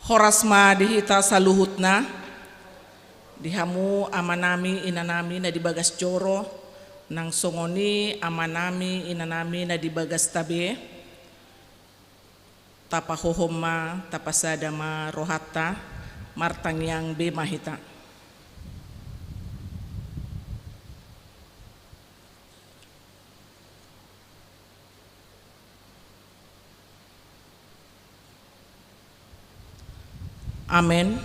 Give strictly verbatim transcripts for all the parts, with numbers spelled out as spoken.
Horas ma di hita saluhutna, di hamu amanami inanami na di bagas joro, nang songon i amanami inanami na di bagas tabe. Tapahohom ma, tapasada ma rohanta, martangiang be ma hita. Amen.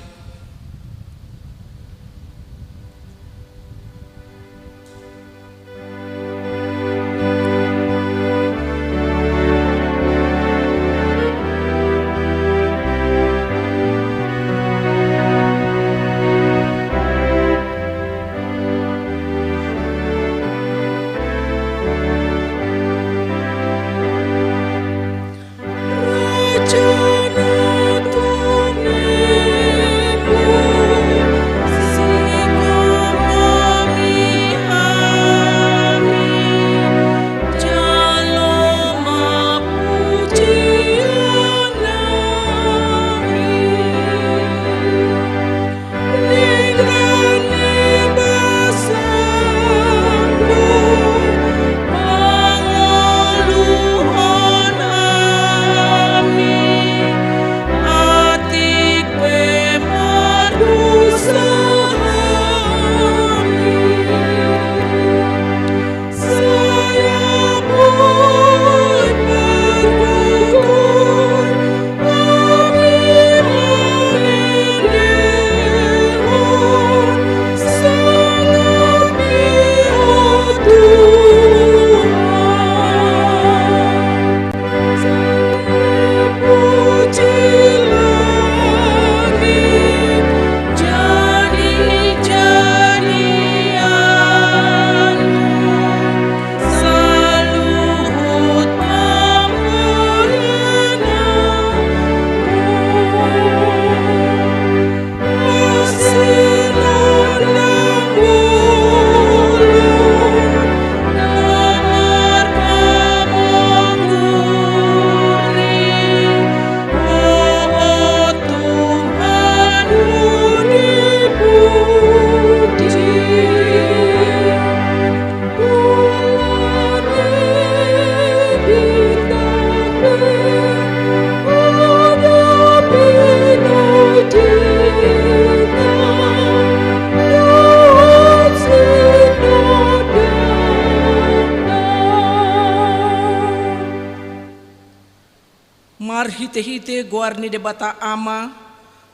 Marhitehite goar ni Debata Ama,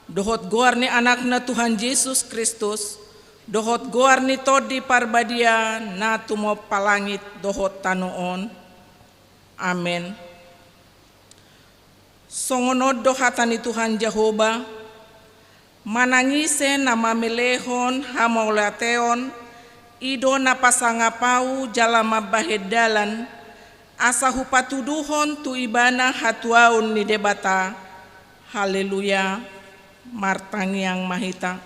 dohot goar ni Anakna Tuhan Jesus Kristus, dohot goar ni Tondi Parbadia na tumompa langit dohot tano on. Amen. Songon on do hata ni Tuhan Jahowa: Manang ise na mamelehon hamauliateon, i do na pasangap Ahu jala mambahen dalan, asa hupatuduhon tu ibana hatuaon ni Debata. Haleluya. Martangiang ma hita.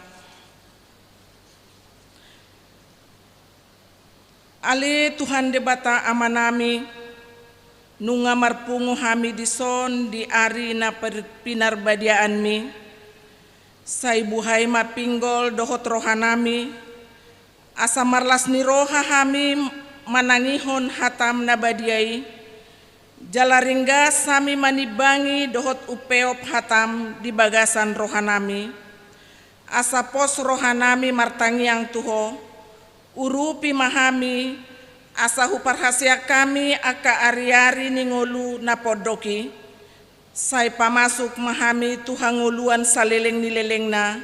Ale Tuhan Debata Amanami, nunga marpungu hami dison di ari na per-, pinarbadiaanMi, sai buhai ma pinggol dohot rohanami, asa marlas ni roha hami manangihon hataM na badia i, jala ringgas hami manimbangi dohot umpeop hataM di bagasan rohanami. Asa pos rohanami martangiang tu Ho, urupi ma hami, asa huparhaseang hami angka ariari ni ngolu na pondok i, sai pamasuk ma hami tu hangoluan saleleng ni lelengna.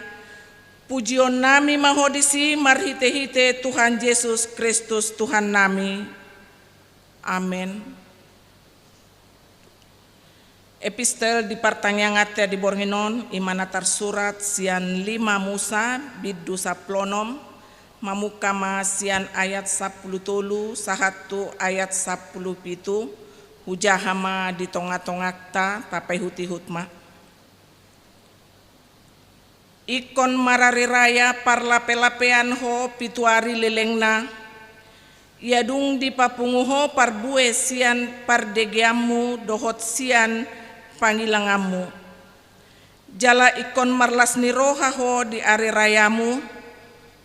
Pujionnami ma Ho disi marhitehite Tuhan Jesus Kristus Tuhannami. Amen. Epistel di partangianganta di borngin on, i ma na tarsurat sian lima Musa, bindu sampulu onom, mamungka ma sian ayat sampulu tolu sahat tu ayat sampulu pitu, hujaha ma di tongatonganta, tapaihutihut ma. Ingkon marari raya parlapelapean ho pitu ari lelengna, ia dung dipapungu ho parbue sian pardegeanmu dohot sian pangilanganmu. Jala ingkon marlas ni roha ho di ari rayamu,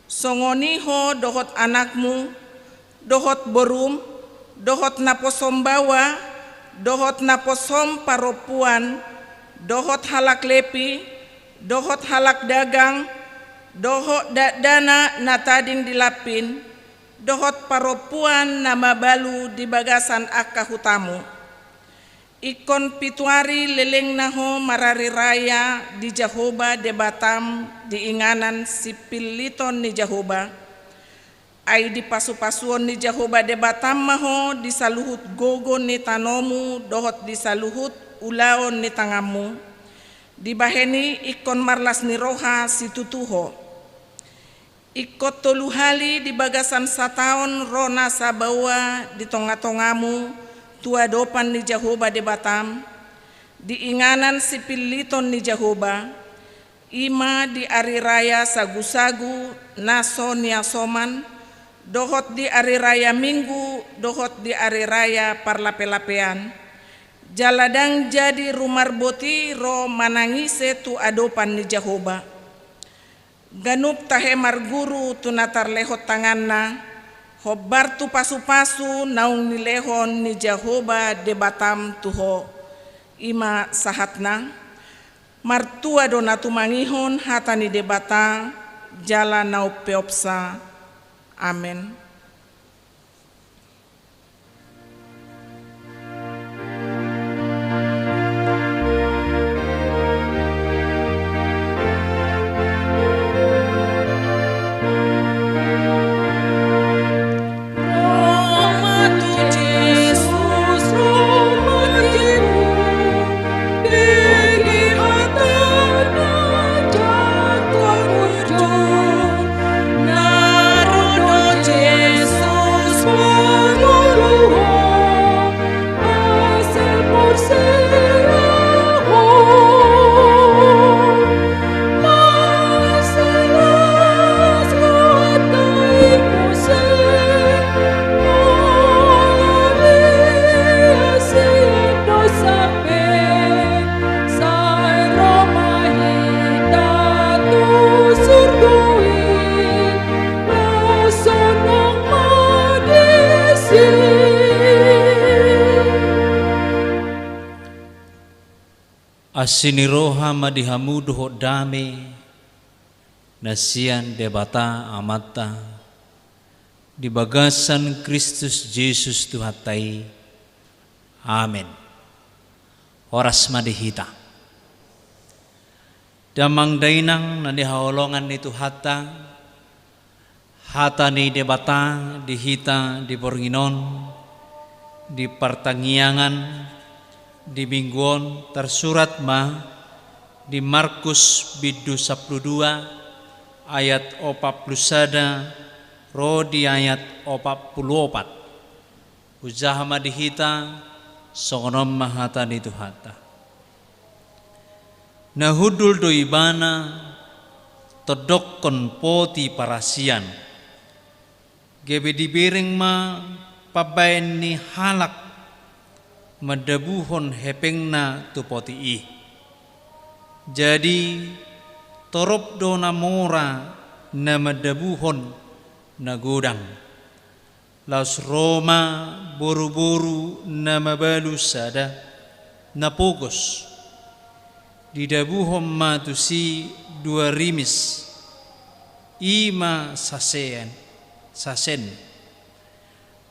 songon i ho dohot anakmu, dohot borum, dohot naposom baoa, dohot naposom parompuan, dohot halak Lepi, dohot halak dagang, dohot dakdanak na tading di lampin, dohot parompuan na mabalu di bagasan angka hutamu. Ingkon pitu ari lelengna ho marari raya di Jahowa Debatam di inganan sipilliton ni Jahowa. Ai dipasupasuon ni Jahowa Debatam ma ho di saluhut gogo ni tanomu dohot di saluhut ulaon ni tanganmu. Dibahen i ingkon marlas ni roha situtu ho. Ingkon tolu hali di bagasan sataon ro nasa baoa di tongatongamu tu adopan ni Jahowa Debatam, di inganan sipilliton ni Jahowa, i ma di ari raya sagusagu na so niasoman, dohot di ari raya Minggu, dohot di ari raya Parlapelapean. Jala ndang jadi rumarbot i ro manang ise tu adopan ni Jahowa. Ganup tahe marguru tu na tarlehon tanganna, hombar tu pasupasu naung nilehon ni Jahowa Debatam tu ho. I ma sahatna. Martua do na tumangihon hata ni Debata jala na umpeopsa. Amen. Asi ni roha ma di hamu dohot dame na sian Debata Amanta di bagasan Kristus Jesus Tuhanta i. Amen. Horas ma di hita. Damang dainang na nihaholongan ni Tuhanta, hata ni Debata di hita di borngin on, di partangiangan di minggu on tarsurat ma di Markus bindu sampulu dua ayat opat pulu sada ro di ayat opat pulu opat. Hujaha ma di hita, songon on ma hata ni Tuhanta. Na hundul do ibana tondokkon poti parasian. Gabe dibereng ma pambaen ni halak mandabuhon hepengna tu poti i. Jadi torop do na mora na mandabuhon na godang. Laos ro ma boruboru na mabalu sada na pogos. Didabuhon ma tusi dua rimis, i ma sasean, sasen.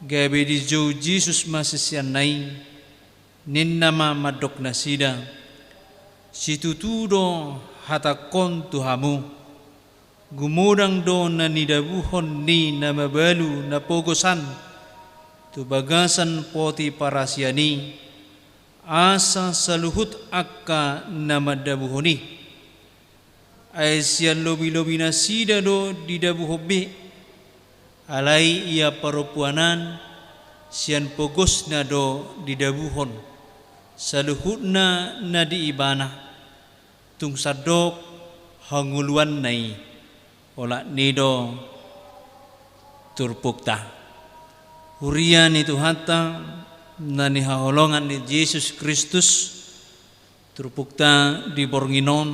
Gabe dijou Jesus ma siseanna i, ninna ma mandok nasida: Situtu do hatangkon tu hamu, gumodang do na nidabuhon ni na mabalu na pogos an tu bagasan poti parasian i, asa saluhut angka na mandabuhon i. Ai sian lobilobi nasida do didabuhon be, alai ia parompuan an sian pogosna do didabuhon saluhutna na di ibana, tung sandok hangoluanna i. Olat ni do turpukta. Huria ni Tuhanta na nihaholongan ni Jesus Kristus, Turpukta di borngin on,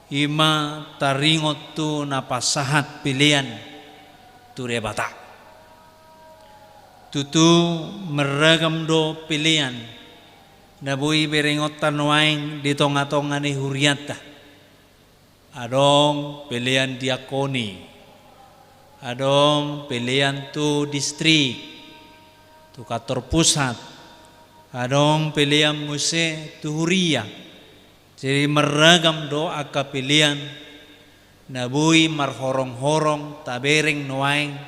i ma taringot tu na pasahat pelean tu Debata. Tutu marragam do pelean na boi berengonta nuaeng di tonga-tonga ni hurianta. Adong pelean diakoni, adong pelean tu distrik, tu kantor pusat, adong pelean muse tu huria. Jadi marragam do angka pelean na boi marhorong-horong tabereng nuaeng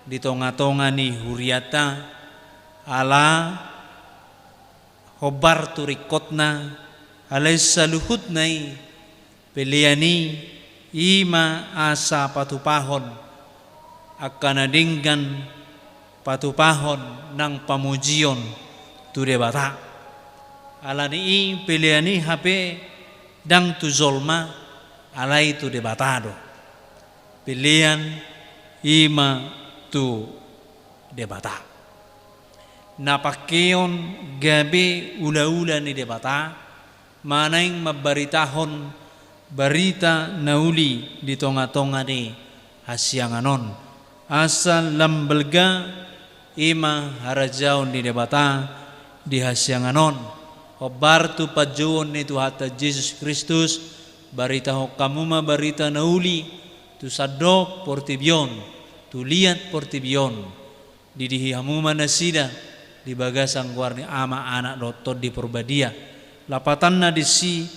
di tonga-tonga ni hurianta, ala hombar tu ringkotna, alai saluhutna i pelean i, i ma asa patupahon angka na denggan, patupahon nang pamujion tu Debata. Alani i pelean i hape ndang tu jolma, alai tu Debata do. Pelean i ma tu Debata. Na pangkeon gabe ula-ula ni Debata, ma naeng mambaritahon barita na uli di tonga-tonga ni hasiangan on. Asa lam balga i ma harajaon ni Debata di hasiangan on. Hombar tu panjouon ni Tuhanta Jesus Kristus, baritahon hamu ma barita na uli tu sandok portibi on, tu liat portibi on. Didihi hamu ma nasida di bagasan goar ni Ama, Anak dohot Tondi Porbadia. Lapatanna disi,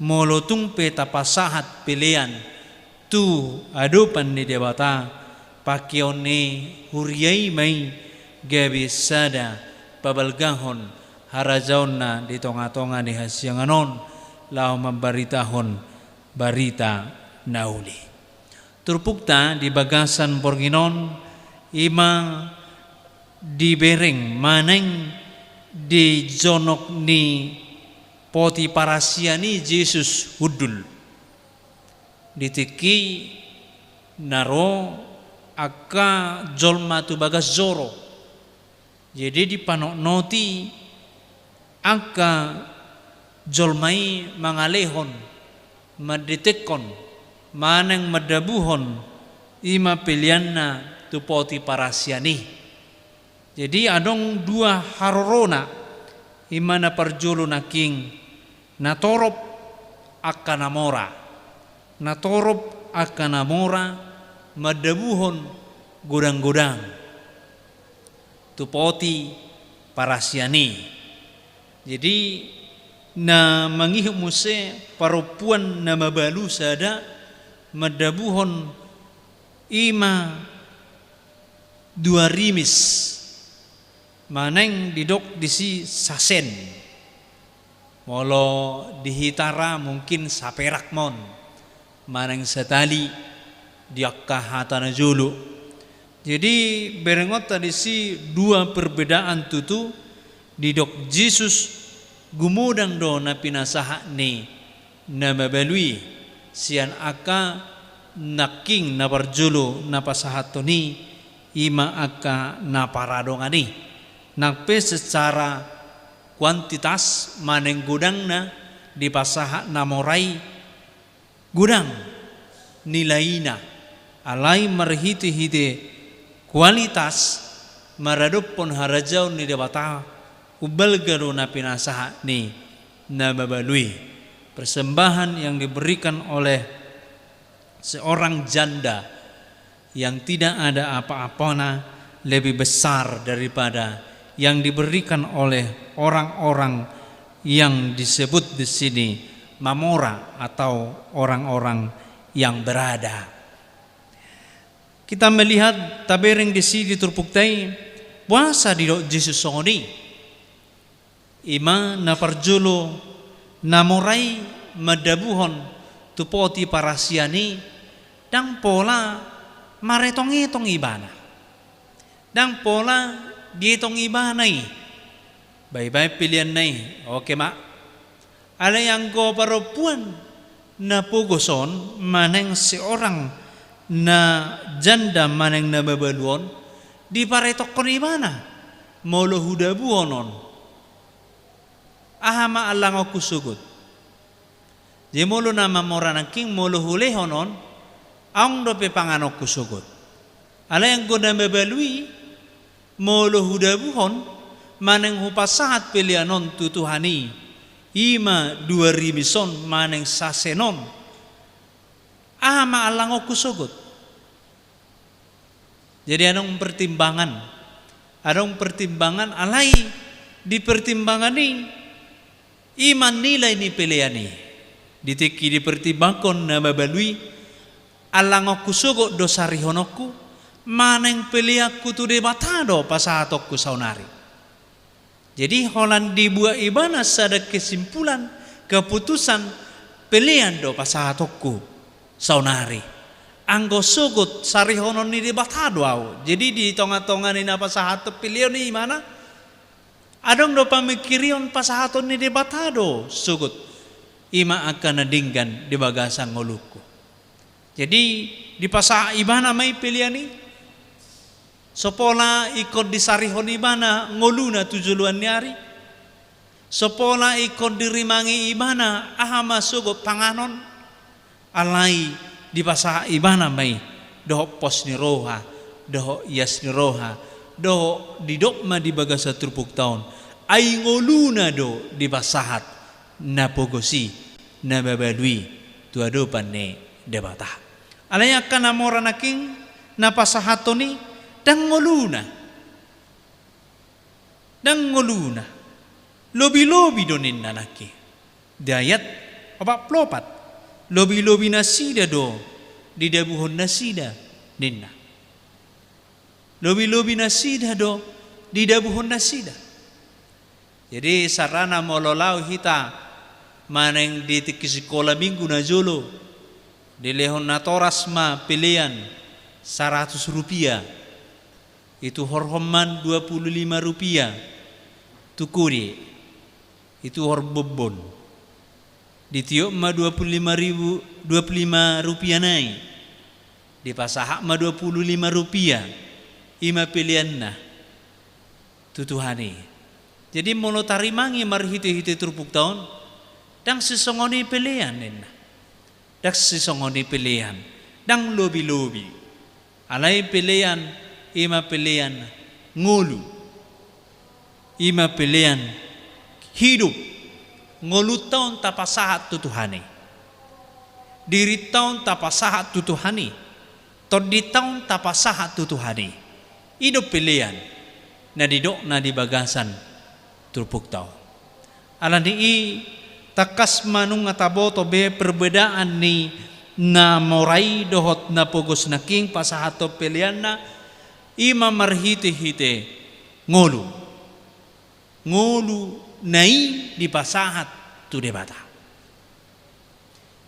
molo tung pe tapasahat pelean tu adopan ni Debata, pangkeon ni huria i ma i gabe sada pabalgahon harajaonna di tonga-tonga ni hasiangan on, laho mambaritahon barita na uli. Turpukta di bagasan borngin on, i ma dibereng manang di jonok ni poti parasian i Jesus hundul. Di tingki na ro angka jolma tu bagas joro. Jadi dipanotnoti angka jolma i mangalehon, mandetekhon, manang mandabuhon i ma peleanna tu poti parasian i. Jadi adong dua harorona, i ma na parjolo nangkin, na torop angka na mora. Na torop angka na mora mandabuhon godang-godang tu poti parasian i. Jadi na mangihut muse parompuan na mabalu sada mandabuhon i ma dua rimis, manang didok disi sasen. Molo di hita ra mungkin saperak ma on, manang satali di angka hata na jolo. Jadi berengonta disi dua perbedaan tutu, didok Jesus gumodang do na pinasahat ni na mabalu i, sian angka nangkin na parjolo na pasahathon i, i ma angka na paradongan i. Nang pe secara kuantitas manang godangna dipasahat na mora i, godang nilaina, alai marhite-hite kualitas maradophon harajaon ni Debata, umbalga do na pinasahat ni na mabalu i. Persembahan yang diberikan oleh seorang janda yang tidak ada apa-apanya lebih besar daripada yang diberikan oleh orang-orang yang disebut di sini mamora atau orang-orang yang berada. Kita melihat, tabereng disi di turpukta i, boasa didok Jesus songon i. I ma na parjolo, na mora i mandabuhon tu poti parasian i, ndang pola maretong-etong ibana. Ndang pola dietong ibana i. Baen-baen peleanna i, oke ma. Alai anggo parompuan na pogos on, manang seorang na janda manang na mabalu on, diparetokhon ibana molo hudabuhon on. Aha ma allangonku sogot? Jadi molo na mamora nangkin, molo hulehon on, adong dope panganonku sogot. Alai anggo na mabalu i, molo hudabuhon manang hupasahat pelean on tu Tuhan i, i ma dua rimis on manang sasen on, aha ma allangonku sogot? Jadi adong pertimbangan, adong pertimbangan, alai di pertimbangan i, i ma nilai ni pelean i. Di tingki dipertimbangkon na mabalu i, allangonku sogot do sarihononku manang peleanku tu Debata do pasahatonku saonari. Jadi holan dibuat ibana sada kesimpulan, keputusan, pelean do pasahatonku saonari. Anggo sogot sarihonon ni Debata do ahu. Jadi di tonga-tonga ni na pasahaton pelean i, imana adong do pamingkirion pasahaton ni Debata do sogot. I ma angka na denggan di bagasan ngolungku. Jadi dipasahat ibana ma i pelean i. So pola ingkon disarihon ibana ngoluna tu joloan ni ari. So pola ingkon dirimangi ibana aha ma sogot panganon. Alai dipasahat ibana ma i dohot pos ni roha, dohot ias ni roha, dohot didok ma di bagasan turpukta on, ai ngoluna do dipasahat na pogos i, na mabalu i tu adopan ni Debata. Alai angka na mora nangkin, na pasahaton i ndang ngoluna. Ndang ngoluna. Lobi-lobi do ninna nangkin. Di ayat opat pulu opat. Lobi-lobi nasida do didabuhon nasida ninna. Lobi-lobi nasida do didabuhon nasida. Jadi sarana molo laho hita manang di tingki sikola minggu na jolo, dilehon natoras ma pelean saratus rupiah. Dituhorhon ma dua pulu lima rupiah tu kode, dituhor bobbon. Ditiop ma dua pulu lima ribu, dua pulu lima rupiah nai. Dipasahat ma dua pulu lima rupiah. I ma peleanna tu Tuhan i. Jadi molo tarimangi marhite-hite turpukta on, ndang sisongon i pelean ninna. Ndang sisongon i pelean. Ndang lobi-lobi. Alai pelean, i ma pelean ngolu. I ma pelean hidup. Ngolunta on tapasahat tu Tuhan i. Dirinta on tapasahat tu Tuhan i. Tondinta on tapasahat tu Tuhan i. I do pelean na didok na di bagasan turpukta on. Alani i, tangkas ma nunga taboto be perbedaan ni na mora i dohot na pogos nangkin pasahathon peleanna, i ma marhite-hite ngolu. Ngolu na i dipasahat tu Debata.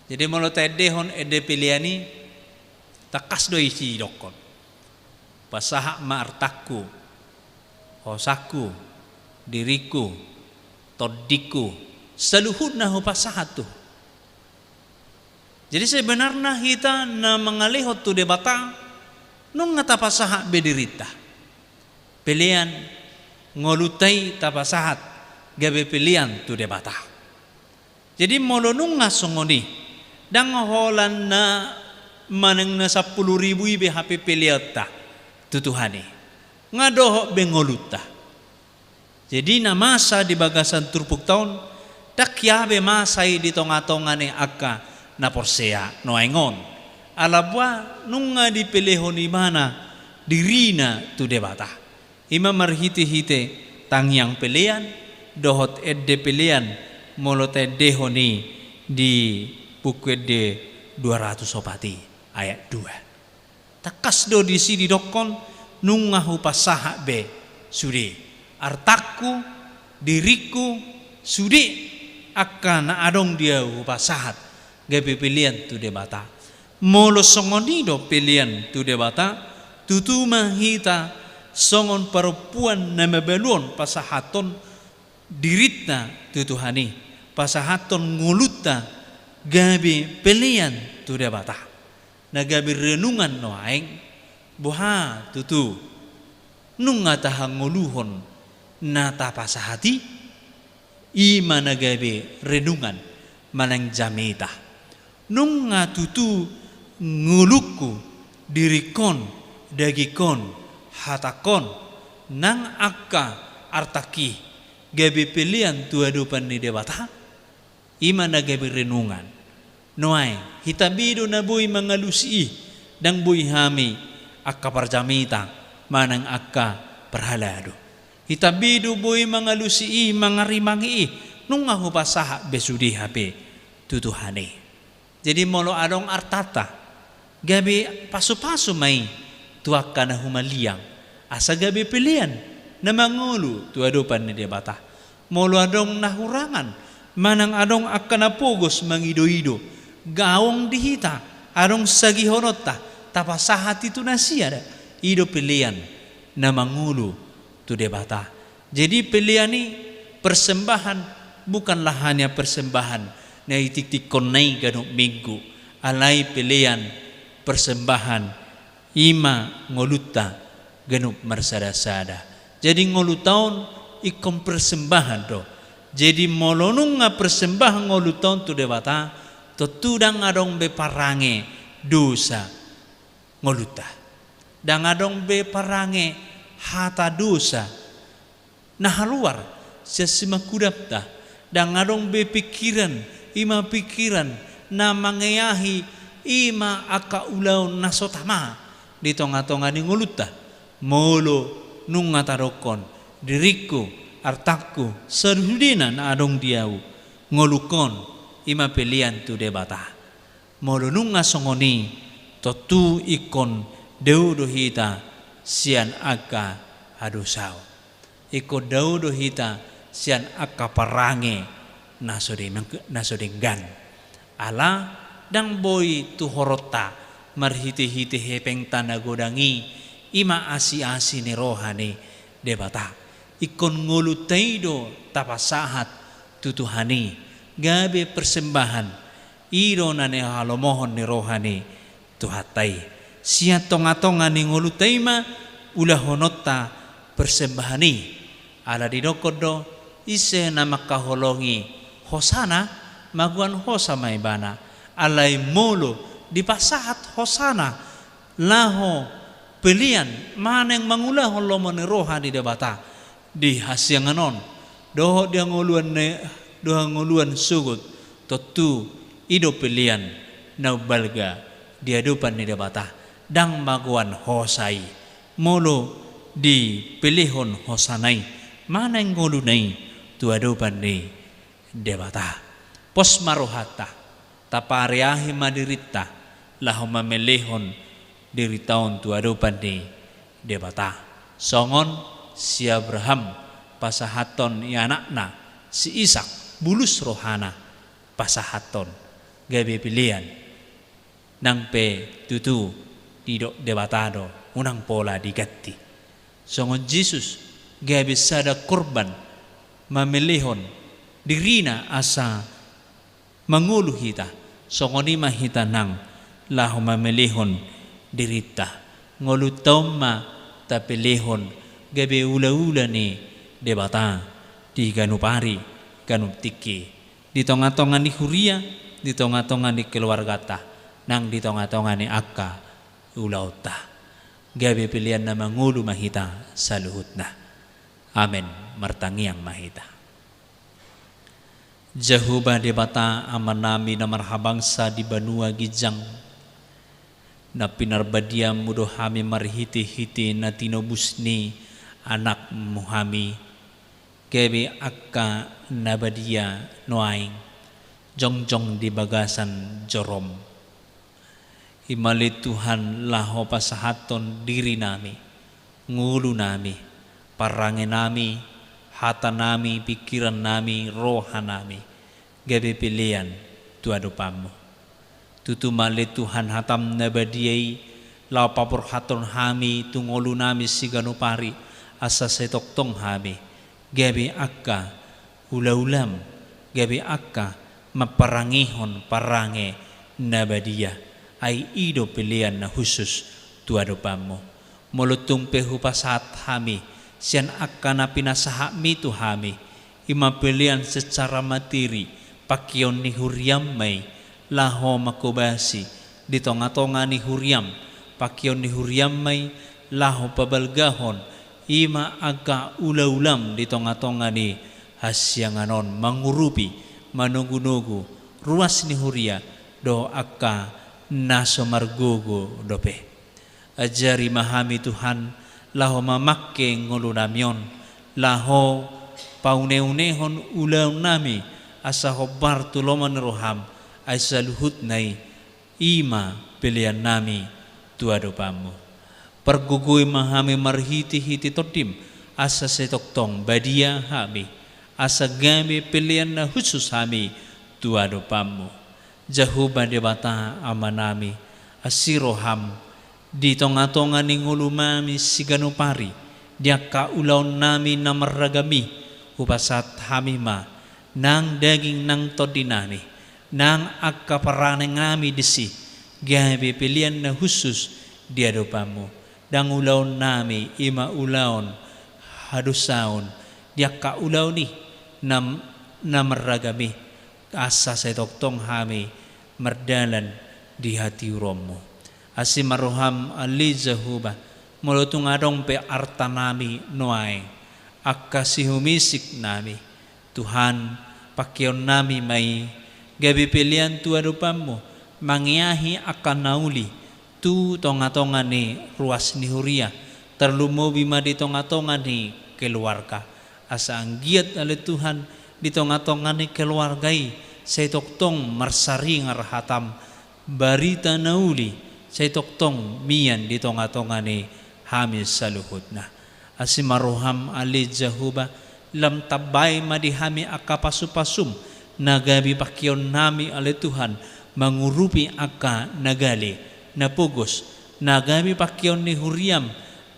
Jadi molo taendehon ende pelean i, tangkas do i sidokkon. Pasahat ma artangku, hosangku, diringku, tondingku, saluhutna hupasahat tu. Jadi sebenarna hita na mangalehon tu Debata, nunga tapasahat be dirinta. Pelean ngolunta i tapasahat gabe pelean tu Debata. Jadi molo nunga songon i, ndang holan na manang na sampulu ribu i be hape peleanta tu Tuhan i. Nga dohot be ngolunta. Jadi na masa di bagasan turpukta on, ndang hea be masa i di tonga-tonga ni angka na porsea nuaeng on. Ala boha nunga dipelehon ibana dirina tu Debata. I ma marhite-hite tangiang pelean dohot ende pelean, molo taendehon i di Buku Ende dua ratus opat i ayat dua. Tangkas do disi didokkon, nunga hupasahat be sude artangku, diringku, sude angka na adong di ahu hupasahat gabe pelean tu Debata. Molo songon i do pelean tu Debata, tutu ma hita songon parompuan na mabalu on pasahathon dirinta tu Tuhan i, pasahathon ngolunta gabe pelean tu Debata. Na gabe renungan nuaeng, boha tutu nunga tahangoluhon na tapasahat i? I ma na gabe renungan manang jamita. Nunga tutu ngolungku, diringkon, dagingkon, hatangkon, nang angka artangki gabe pelean tu adopan ni Debata? I ma na gabe renungan. Nuaeng, hita be do na boi mangalusi i, ndang boi hami angka parjamita manang angka parhalado. Hita be do boi mangalusi i, mangarimangi i, nunga hupasahat be sude hape tu Tuhan i. Jadi molo adong artanta, gabe pasupasu ma i tu angka na humaliang, asa gabe pelean na mangolu tu adopan ni Debata. Molo adong na hurangan, manang adong angka na pogos mangidoido, gaong di hita, adong sagihononta, tapasahat i tu nasida, i do pelean na mangolu tu Debata. Jadi pelean i, persembahan, bukanlah hanya persembahan na itiktikkon na i ganup minggu, alai pelean, persembahan, i ma ngolunta ganup marsadasada. Jadi ngolunta on ingkon persembahan do. Jadi molo nunga persembahan ngolunta on tu Debata, tontu ndang adong be parange dosa ngolunta. Ndang adong be parange hata dosa na haluar sian simangkudapta. Ndang adong be pingkiran, i ma pingkiran na mangeahi, i ma angka ulaon na so tama di tongatonga ni ngolunta. Molo nunga tadokkon, diringku, artangku, sasudena na adong di ahu, ngolungkon, i ma pelean tu Debata. Molo nunga songon i, tontu ingkon dao do hita sian angka hadosaon. Ingkon dao do hita sian angka parange na so de-, na so denggan. Ala ndang boi tuhoronta marhitehite hepengta na godang i, i ma asiasi ni roha ni Debata. Ingkon ngolunta i do tapasahat tu Tuhan i, gabe persembahan, i do na nihalomohon ni roha ni Tuhanta i. Sian tongatonga ni ngolunta i ma ulahononta persembahan i. Ala didokkon do, ise na mangkaholongi hosana, magoan hosa ma ibana. Alai molo dipasahat hosana laho pelean manang mangulahon lomo ni roha ni Debata di hasiangan on dohot di hangoluan ni, dohot hangoluan sogot, tontu i do pelean na umbalga di adopan ni Debata. Ndang magoan hosa i molo dipelehon hosana i manang ngoluna i tu adopan ni Debata. Pos ma rohanta, tapareahi ma dirinta laho mamelehon dirinta on tu adopan ni Debata. Songon si Abraham pasahathon i anakna si Isak, bulus rohana pasahathon, gabe pelean. Nang pe tutu didok Debata do, unang pola diganti. Songon Jesus, gabe sada korban mamelehon dirina asa mangolu hita, songon i ma hita nang laho mamelehon dirinta. Ngolunta on ma tapelehon gabe ulaula ni Debata di ganup ari, ganup tingki, di tongatonga ni huria, di tongatonga ni keluarganta, nang di tongatonga ni angka ulaonta. Gabe pelean na mangolu ma hita saluhutna. Amen. Martangiang ma hita. Jahowa Debata Amanami na marhabangsa di banua ginjang, na pinarbadiaMu do hami marhitehite na tinobus ni AnakMu hami, gabe angka na badia nuaeng, jongjong di bagasan joroM. I ma ale Tuhan laho pasahathon dirinami, ngolunami, parangenami, hatanami, pingkirannami, rohanami, gabe pelean tu adopanMu. Tutu ma ale Tuhan hataM na badia i, laho paborhathon hami tu ngolunami siganup ari, asa sai tongtong hami, gabe angka ulaulaM, gabe angka mamparangehon parange na badia, ai i do pelean na hushus tu adopanMu. Molo tung pe hupasahat hami sian angka na pinasahatMi tu hami, I ma pelean secara materi, pakeon ni huriam ma i laho manghobasi di tonga-tonga ni huriam, pakeon ni huriam ma i laho pabalgahon, i ma angka ula-ulam di tonga-tonga ni hasiangan on, mangurupi, manogu-nogu ruas ni huria dohot angka na so margogo dope. Ajari ma hami Tuhan, laho mamangke ngolunami on, laho paune-unehon ulaonnami, asa hombar tu lomo ni roham, ai saluhutna i, i ma peleannami tu adopanmu. Pargogoi ma hami marhite-hite tondim, asa sai tongtong badia hami, asa gabe pelean na hushus hami tu adopanmu. Jahowa Debata Amanami, asi roham di tonga-tonga ni ngolunami siganup ari, di angka ulaonnami na marragam i, hupasahat hami ma nang daging nang tondinami, nang angka paranenami disi, gabe pelean na hushus di adopanmu. Ndang ulaonnami i ma ulaon hadosaon, di angka ulaon i na, na marragam i, asa sai tongtong hami mardalan di hatiuronmu. Asi ma roham ale Jahowa, molo tung adong pe artanami nuaeng, angka sihumisiknami, Tuhan, pakeonnami ma i gabe pelean tu adopanmu, mangeahi angka na uli tu tonga-tonga ni ruas ni huria, tarlumobi ma di tonga-tonga ni keluarga. Asa anggiat ale Tuhan, di tonga-tonga ni keluarga i, sai tongtong marsaringar hatam, barita na uli, sai tongtong mian di tonga-tonga ni hami saluhutna. Asi ma roham ale Jahowa, lam tambai ma di hami angka pasu-pasum, na gabe pakeonnami ale Tuhan, mangurupi angka na gale, na pogos, na gabe pakeon ni huriam,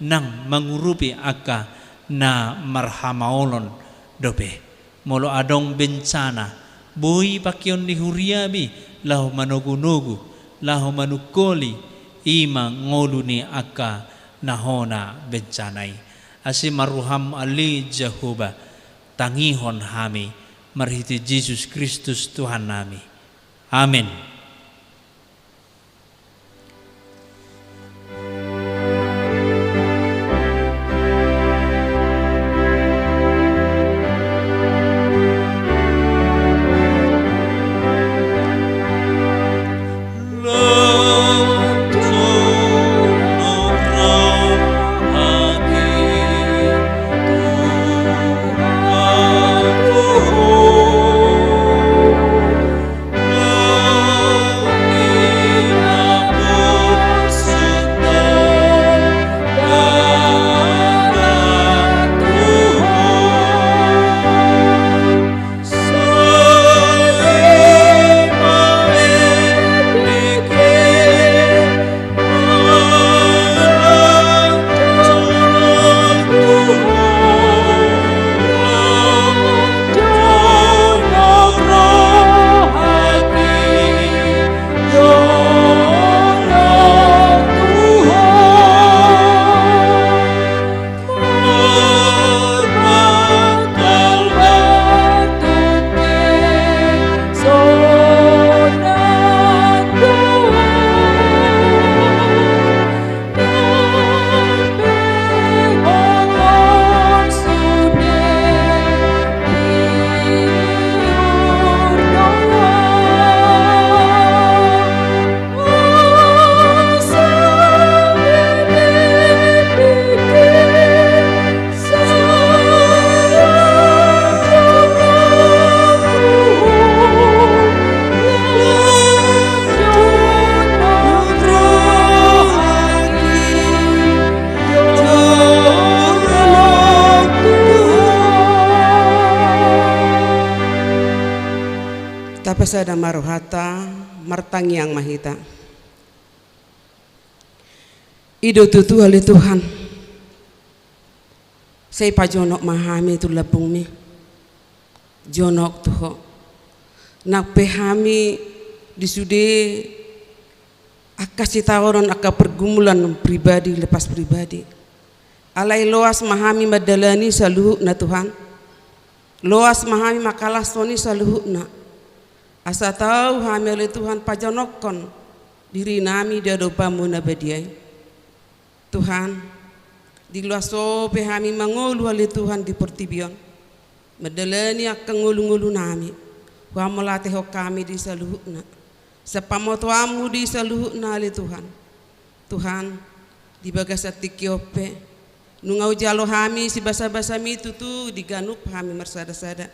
nang mangurupi angka na marhamaolon dope. Molo adong bencana, boi pakeon ni huriami laho manogu-nogu, laho manungkoli, i ma ngolu ni angka na hona bencana i. Asi ma roham ale Jahowa, tangihon hami, marhite Jesus Kristus Tuhannami. Amen. Tapasada ma rohanta, martangiang ma hita. I do tutu ale Tuhan, sai pajonok ma hami tu lambungmi. Jonok tu Ho. Nang pe hami di sude angka sitaonon, angka pergumulan pribadi lepas pribadi. Alai loas ma hami mandalani saluhutna Tuhan. Loas ma hami mangkalashon i saluhutna, asa tau hami ale Tuhan pajonokkon dirinami di adopanmu na badia i. Tuhan, di loas on pe hami mangolu ale Tuhan di portibi on, mandalani angka ngolungolunami, huamauliatehon hami di saluhutna, sian pamotoanmu di saluhutna ale Tuhan. Tuhan, di bagasan tingki on pe, nunga hujalo hami sibasabasami tutu di ganup hami marsadasada.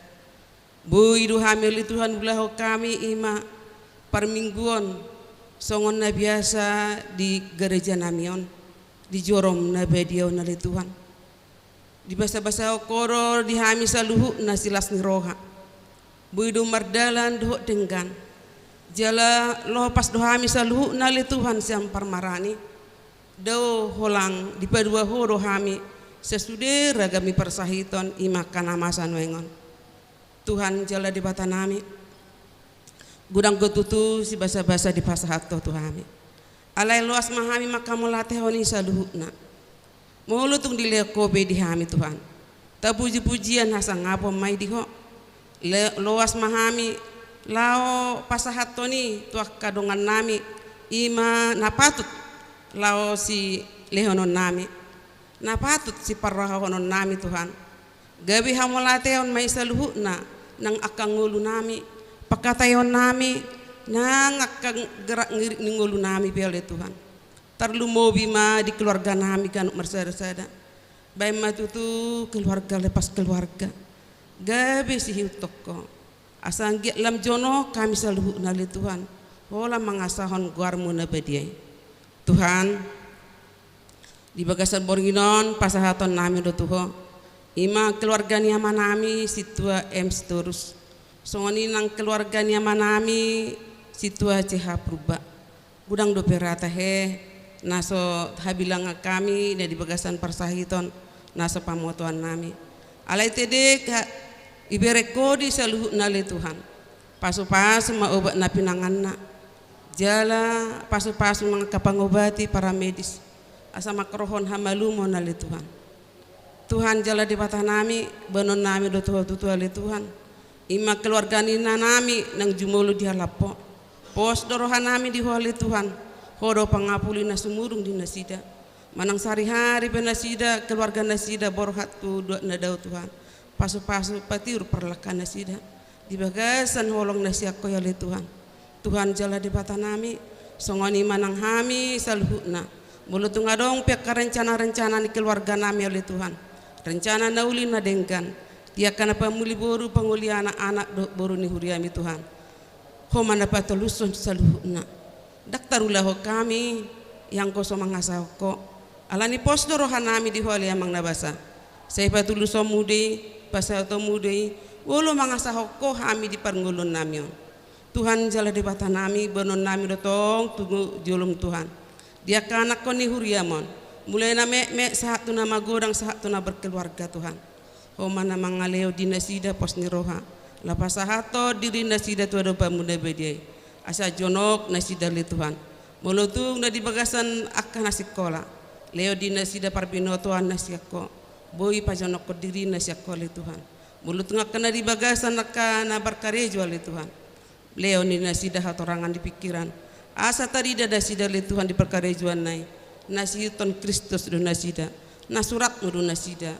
Boi do hami ale Tuhan ulahon hami i ma parmingguon, songon na biasa di garejanami on, di jorom na badia on ale Tuhan. Dibasabasahon Ho do di hami saluhutna silas ni roha. Boi do mardalan dohot denggan. Jala lopas do hami saluhutna ale Tuhan sian parmaraan i. Dao holan dipadua Ho do hami sasude ragam ni parsahiton i ma angka na masa nuaeng on. Tuhan jala Debatanami, godang do tutu sibasabasa dipasahat Ho tu hami. Alai loas ma hami manghamauliatehon i saluhutna. Molo tung dilehon Ho be di hami Tuhan, tapujipujian hasangapon ma i di Ho. Le-, loas ma hami laho pasahathon i tu angka dongannami, i ma na patut laho silehononnami, na patut siparrohahononnami Tuhan. Gabe hamauliateon ma i saluhutna nang angka ngolunami, pangkataionnami, nang angka gerak-gerik ni ngolunami pe ale Tuhan. Tarlumobi ma di keluarganami ganup marsadasada. Baen ma tutu keluarga lepas keluarga gabe sihiuthon Ho, asa anggiat lam jonok hami saluhutna ale Tuhan, holan mangasahon goarmu na badia i. Tuhan, di bagasan borngin on pasahatonnami do tu Ho, i ma keluarga ni amanami Sintua M Sitorus, songon i nang keluarga ni amanami Sintua C H Purba. Godang dope ra tahe na so habilangan hami na di bagasan parsahiton na so pamotoannami. Alai tedek ha-, iberek Ho di saluhutna ale Tuhan. Pasupasu ma obat na pinanganna, jala pasupasu ma angka pangobati, paramedis, asa mangkorhon hamalumon ale Tuhan. Tuhan jala Debatanami, baenonnami do tu Ho tutu ale Tuhan. I ma keluarga ni inanami naung jumolo di halap Ho. Pos do rohanami di Ho ale Tuhan. Ho do pangapuli na sumurung di nasida. Manang sahari-hari pe nasida, keluarga nasida borhat tu do-, na dao Tuhan. Pasupasu patiur parlangka nasida di bagasan holong na sian Ho i ale Tuhan. Tuhan jala Debatanami, songon i ma nang hami saluhutna. Molo tung adong pe angka rencana-rencana ni keluarganami ale Tuhan, rencana na uli na denggan, di angka na pamuli boru, pangoli anak-anak dohot boru ni huriami Tuhan, Ho ma na patolushon saluhutna. Ndang tarulahon hami i anggo so mangasahon Ho. Alani pos do rohanami di Ho ale Amang na basa. Sai patulushonmu do i, pasahatonmu do i, molo mangasahon Ho hami di parngoluonnami on. Tuhan jala Debatanami, baenonnami do tong tu jolom Tuhan. Di angka anakkon ni huriam on, mulai na metmet sahat tu na magodang sahat tu na berkeluarga Tuhan. Ho ma na mangalehon di nasida pos ni roha, laho pasahathon diri nasida tu adopanmu na badia i, asa jonok nasida ale Tuhan. Molo tung na di bagasan angka na sikola, lehon di nasida parbinotoan na sian Ho, boi pajonokhon diri na sian Ho ale Tuhan. Molo tung angka na di bagasan angka na markarejo ale Tuhan, lehon di nasida hatorangan di pingkiran, asa tarida nasida ale Tuhan di parkarejoanna i, na sihiuthon Kristus do nasida, na suratmu do nasida.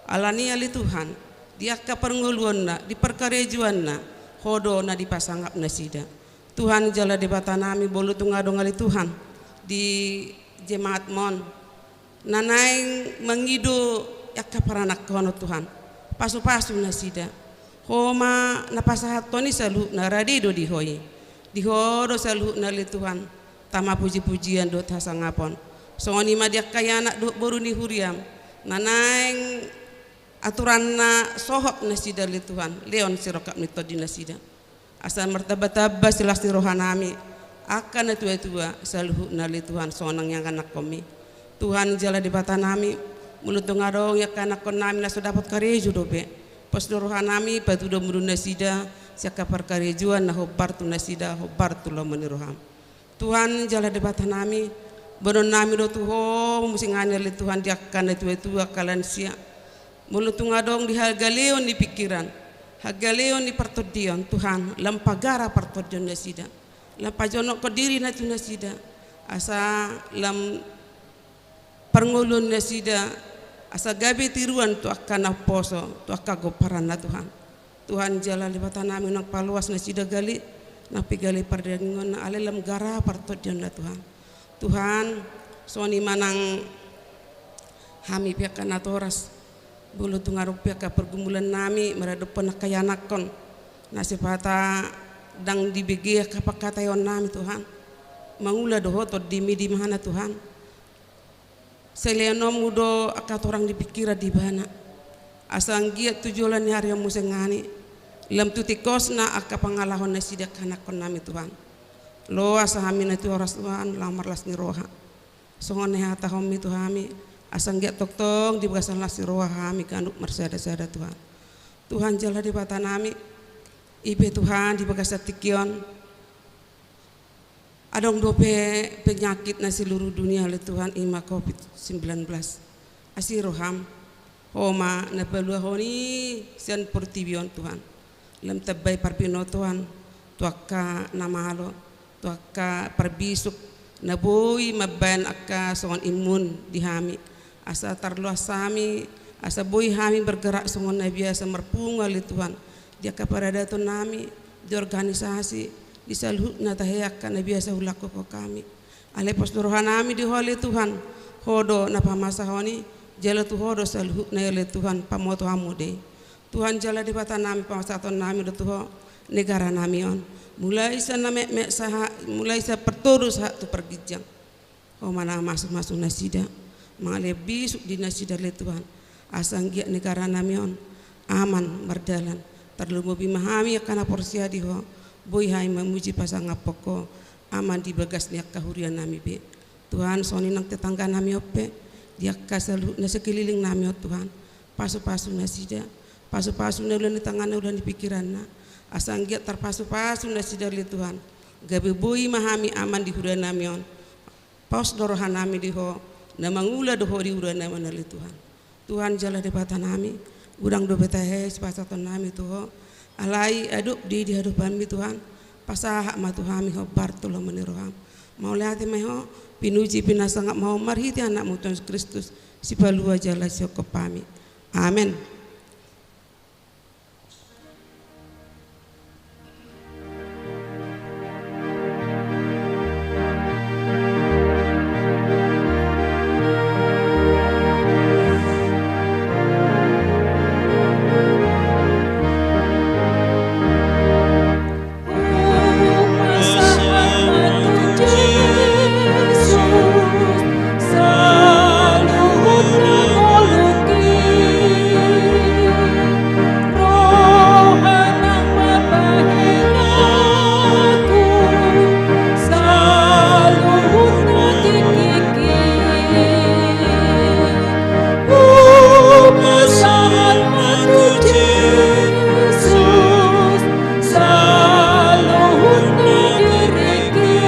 Alani i ale Tuhan, di angka parngoluonna, di parkarejoanna, Ho do na dipasangap nasida. Tuhan jala Debatanami, molo tung adong ale Tuhan di jemaatmon na naeng mangido angka paranakhonon Tuhan, pasupasu nasida. Ho ma na pasahathon i saluhutna, rade do di Ho i. Di Ho do saluhutna ale Tuhan tama pujipujian dohot hasangapon. Songon i ma di angka anak dohot boru ni huriam na naeng aturanna sohot nasida ale Tuhan, lehon sirongkap ni tondi nasida. Asa martambatamba silas ni rohanami, angka natuatua saluhutna ale Tuhan, songon nang ianakkonmi. Tuhan jala Debatanami, molo tung adong angka anakkonnami na so dapot karejo dope, pos do rohanami, patudomu do nasida sian angka parkarejoan na hombar tu nasida, hombar tu lomo ni roham. Tuhan jala Debatanami, baenonnami do tu Ho muse nangkin ale Tuhan di angka natuatua, angka lansia. Molo tung adong di hagaleon ni pingkiran, Hagaleon ni partondion, Tuhan, lam pagara partondion nasida, lam pajonokkon diri na tu nasida, asa lam parngoluon nasida, asa gabe tiruan tu angka na umposo, tu angka gomparanna, Tuhan. Tuhan jala Debata nami, unang paloas nasida gale, nang pe gale pardagingon, alai lam gara partondionna, Tuhan. Tuhan, songon i ma nang hami pe angka natoras, molo tung adong pe angka pergumulan nami maradophon angka ianakhon, na sipata ndang dibege angka pangkataion nami, Tuhan. Mangula do Ho Tondim i di ibana, Tuhan. Silehononmu do angka torang ni pingkiran di ibana, asa anggiat tu joloan ni ari on muse nangkin, lam tu tingkosna angka pangalaho nasida angka anakhon nami, Tuhan. Loas hami na tu horas, Tuhan, laho marlas ni roha. Songon na nihatahonmi tu hami, asa anggiat tongtong di bagasan las ni roha hami ganup marsada-sada, Tuhan. Tuhan jala Debata nami, i pe, Tuhan, di bagasan tingki on adong dope penyakit na seluruh dunia, ale Tuhan, i ma covid sembilan belas. Asi roham, Ho ma na paluahon i sian portibi on, Tuhan. Lam tambai parbinotoan tu angka na malo, tu angka parbisuk na boi mambahen angka songon imun di hami, asa tarloas hami, asa boi hami bergerak songon na biasa marpungu, ale Tuhan, di angka paradaton nami, di organisasi, di saluhutna tahe angka na biasa hulakohon hami. Alai pos do roha nami di Ho, ale Tuhan, Ho do na pamasahon i, jala tu Ho do saluhutna i, ale Tuhan, pamotoanmu do i. Tuhan jala Debata nami, pasahaton nami do tu Ho negara nami on, mulai sian na metmet sahat, mulai sian partodo sahat tu parginjang. Ho ma na mamasu-masu nasida, mangalean bisuk di nasida, ale Tuhan, asa anggiat negara nami on aman mardalan. Tarlumobi ma hami angka na porsea di Ho, boi hami mamuji pasangaphon Ho, aman di bagas ni angka huria nami be. Tuhan, songon i nang tetangga nami on pe, di angka saluhut na sekeliling nami on, Tuhan, pasu-pasu nasida, pasu-pasu na ula ni tanganna, ula ni pingkiranna, asa anggiat tarpasu-pasu nasida, ale Tuhan, gabe boi ma hami aman di huria nami on. Pos do roha nami di Ho, na mangula do Ho di huria nami on, ale Tuhan. Tuhan jala Debata nami, godang dope tahe sipasahaton nami tu Ho, alai adop do i di adopanmi, Tuhan. Pasahat ma tu hami hombar tu lomo ni roham. Mauliate ma Ho, pinuji pinasangap ma Ho marhite Anakmu Tuhan Jesus Kristus, Sipalua jala Sihophop hami. Amen. Hupasahat ma tu Jesus saluhutna diringki.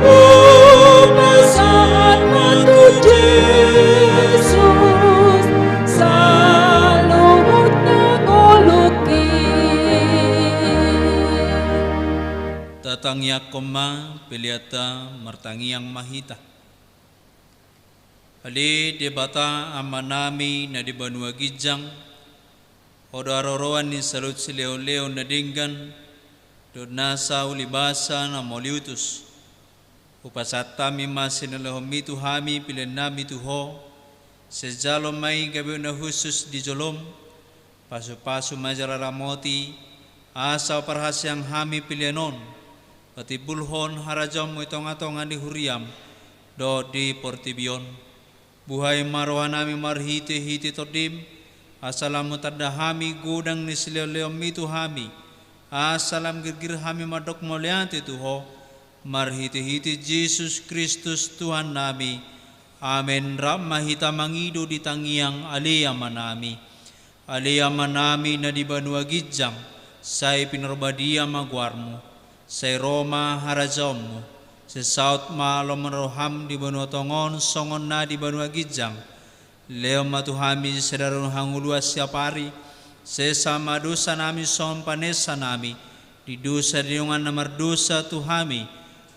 Hupasahat ma tu Jesus saluhutna ngolungki. Tatangiangkon ma peleanta, martangiang ma hita. Ale Debata Amanami na di banua ginjang, Ho do haroroan ni saluhut silehon-lehon na denggan dohot nasa ulibasa na mauliutus. Hupasahat hami ma silehonMi tu hami peleannami tu Ho, sai jalo ma i gabe na hushus di joloM, pasu-pasu ma jala ramoti, asa huparhaseang hami pelean on patimbulhon harajaonMu i tonga-tonga ni huriaM dohot di portibi on. Buhai ma rohanami marhite-hite TondiM, asa lam hutanda hami godang ni silehon-lehonMi tu hami, asa lam girgir hami mandok mauliate tu Ho, marhite-hite Jesus Kristus Tuhannami. Amen. Rap ma hita mangido di tangiang Ale Amanami. Ale Amanami na di banua ginjang, sai pinarbadia ma goarMu, sai ro ma harajaonMu, sai saut ma lomo ni rohaM di banua tonga on songon na di banua ginjang. Lehon ma tu hami sadari on hangoluan siapari, sesa ma dosa nami songon panesanami di dosa ni dongan na mardosa tu hami,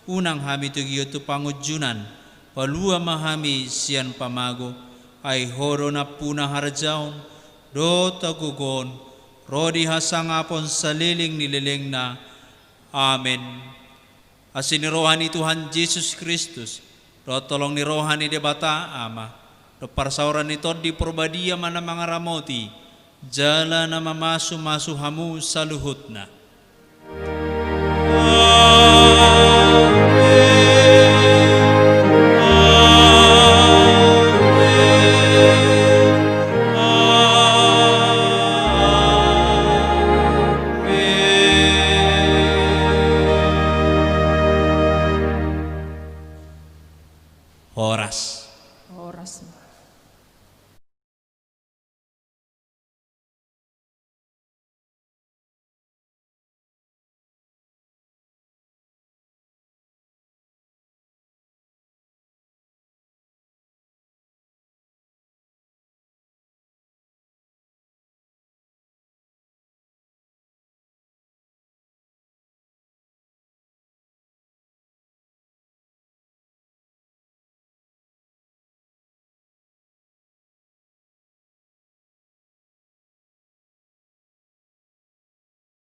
unang hami togihon tu pangunjunan, palua ma hami sian pamago, ai Ho do nampuna harajaon, dohot hagogoon, ro di hasangapon saleleng ni lelengna. Amen. Asi ni roha ni Tuhan Jesus Kristus, dohot holong ni roha ni Debata Ama, dohot parsaoran ni Tondi Porbadia ma na mangaramoti, jala na mamasumasu hamu saluhutna.